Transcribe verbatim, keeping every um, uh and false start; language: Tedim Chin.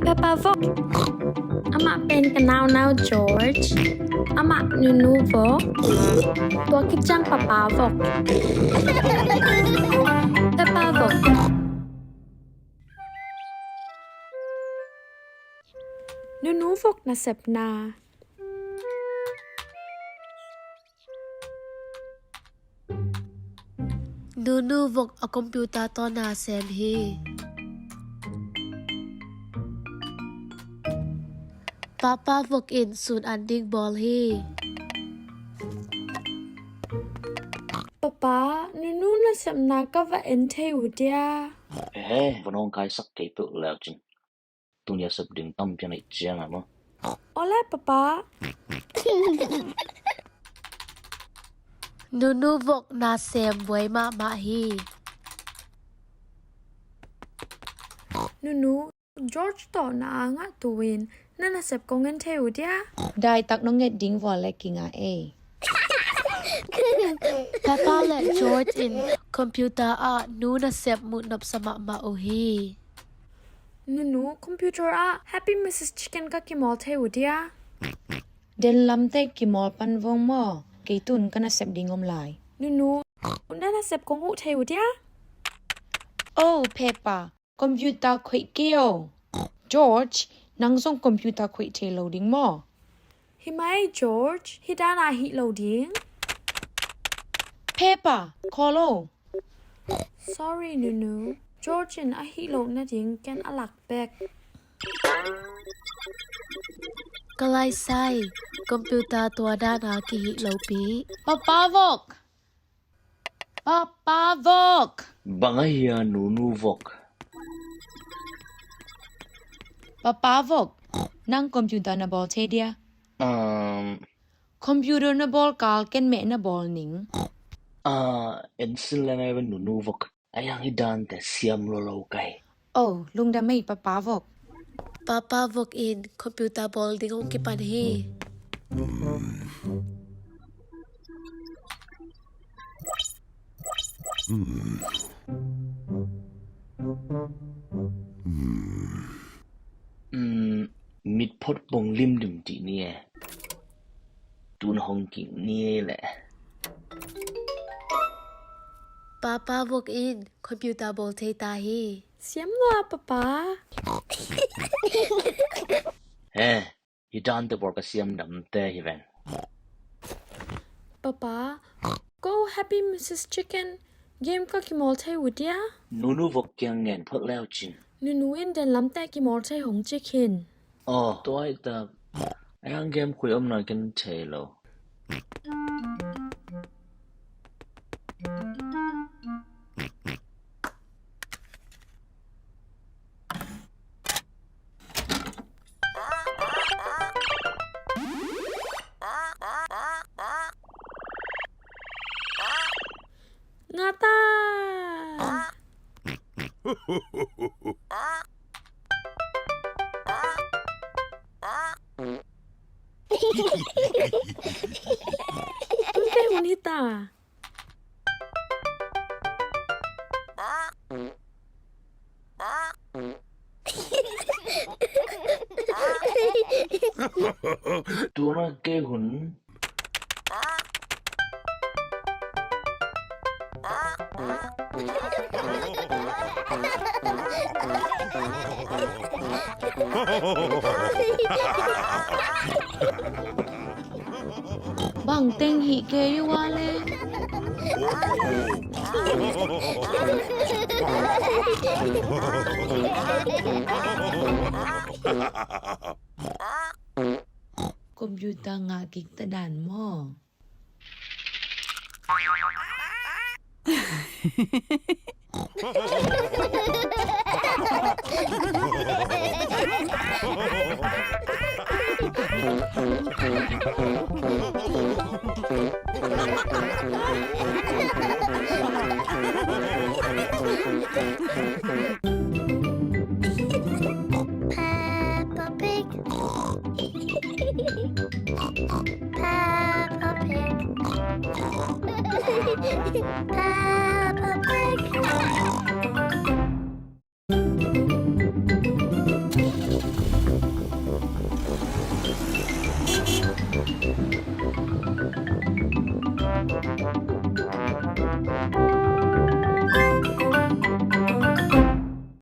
Peppa Vok. Amah pen ka naunau George. Amah Nunu Vok. Tua khit ciang Papa Vok. Peppa Vok. Nunu Vok nasepna. Nunu Vok a computer tawh na sem hi. Papa Vok in sun an ding bawl hi. Papa, Nunu nasepna ka va en thei uh dia. He, va nawngkaisak kei peuh leu cin. Tuni a sep ding tam pian aih ciang a maw. Ole, Papa. Nunu Vok na sem buai mahmah hi. Nunu, George tawh na a ngah tu-in na nasep kong en thei uh dia. Daitak nong nget ding vua le kinga ei. Peppa le George in computer ah nu nasep muh nopsa mahmah uh hi. Nunu, computer ah Happy Missus Chicken ka kimawl thei uh dia. Den lamte kimawl pan vong maw, kei tun ka nasep ding om lai. Nunu, na nasep kong huh thei uh dia. Oh, Peppa, computer khoih kei o. George, nang zong computer khoih thei lo ding maw? Hi mai, George, hi dan a hih lo ding. Peppa, call o. Sorry, Nunu. George in a hih loh nading ken a lak bek. Ka laisai, computer tua dan a kihih lo pi. Papa Vok! Papa Vok! Bang a hia, Nunu Vok? Papa Vok, nang computer na bawl thei dia? Um, Computer na bawl kal ken meh na bawl ning. Ah, en sin le ngai ven, Nunu Vok. A yang hi dante siam lo lo kai. Oh, lungdam ei, Papa Vok. Papa Vok in computer bawl ding hong kipan hi. Um, mitphot pong limlim dih ni e. Tun hong king ni e le. Papa Vok in computer bawl thei ta hi. Siam lua, Papa. He, hi dante bawl ka siam damte hi ven. Papa, ko Happy Missus Chicken game ka kimawl thei uh dia? Nunu Vok kiang ngen phot leu cin. Nunu in den lamte kimawl thei hong cik hin. Oh, tua hi ta. A yang game khui om na ken thei lo. Ngata. Tunte hun hita. Tuna kei hun. Bang teng hih kei uh a le. Computer ngah kik ta dan maw? Peppa Pig. Peppa Pig. Peppa Pig.